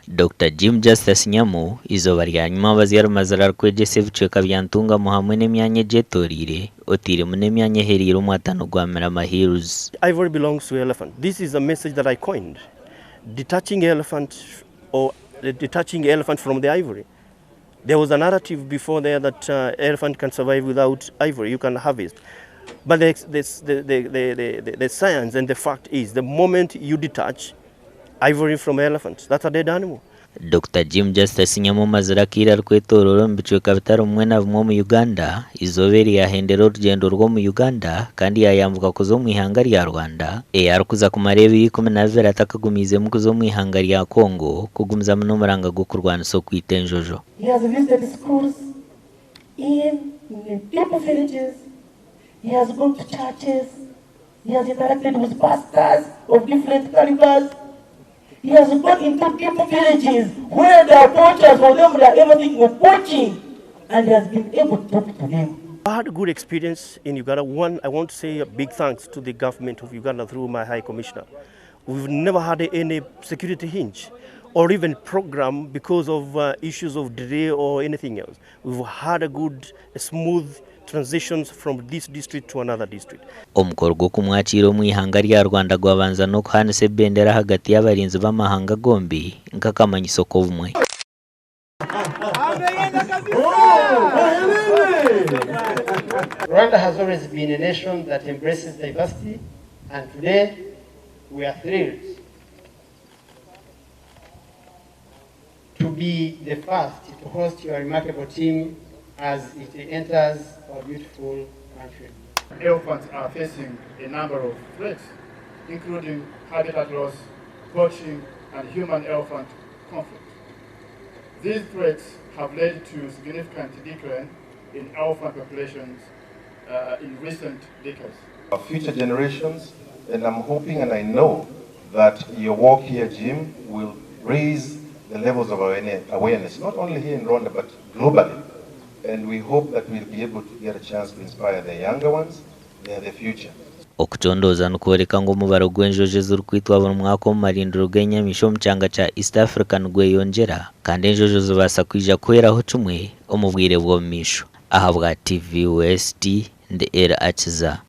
Dokita Jim Justus Nyamu eizooba rya nyimwabazyo arimazire arikwegyesa ebicweka bya Ntungamo hamwe n'emyanya egyetoreire oteiremu n'emyanya ehereire omwatano gwa Mirama Hills. Ivory belongs to elephant. This is a message that I coined, detaching elephant or detaching elephant from the ivory. There was a narrative before there that uh, elephant can survive without ivory, you can harvest. But the, the, the, the, the, the science and the fact is the moment you detach ivory from elephant, that's a dead animal. Dokita Jim Justus Nyamumazire akaire arikwetooroora omu bicweka bitari bimwe na bimwe omu Uganda, eizooba eri yaahendera orugyendo rwe omu Uganda kandi yaayambuka kuza omu ihanga rya Rwanda ei arikuza kumara ebiro 12 atakagumiizemu kuza omu ihanga rya Congo kugumizamu n'omuranga gw'okurwanisa okwita enjojo. He has visited schools in deep villages, he has gone to churches, he has interacted with pastors of different calibers, he has gone into deep villages where there are poachers, for them they are everything of poaching, and he has been able to talk to them. I had a good experience in Uganda. One, I want to say a big thanks to the government of Uganda through my High Commissioner. We've never had any security hinge or even program because of uh, issues of delay or anything else. We've had a good, a smooth transitions from this district to another district. Omukoro gw'okumwakiira omu ihanga rya Rwanda gwabanza n'okuhaanisa ebendera ahagati y'abarinzi b'amahanga gombi nk'akamanyiso k'obumwe. Rwanda has always been a nation that embraces diversity and today we are thrilled to be the first to host your remarkable team as it enters our beautiful country. Elephants are facing a number of threats, including habitat loss, poaching, and human-elephant conflict. These threats have led to significant decline in elephant populations uh, in recent decades. Our future generations, and I'm hoping and I know that your work here, Jim, will raise the levels of awareness, not only here in Rwanda, but globally. And we hope that we'll be able to get a chance to inspire the younger ones, they are the future. Okucondooza nikworeka ngu omubaro gw'enjojo ezirikwitwa buri mwaka omu marindiro g'enyamaishwa omu kyanga kya East Africa nigweyongyera kandi enjojo zibaasa kwija kuhweraho kimwe omu bwire bw'omu maisho. Ahabwa TV West, ndi Elly Akiza.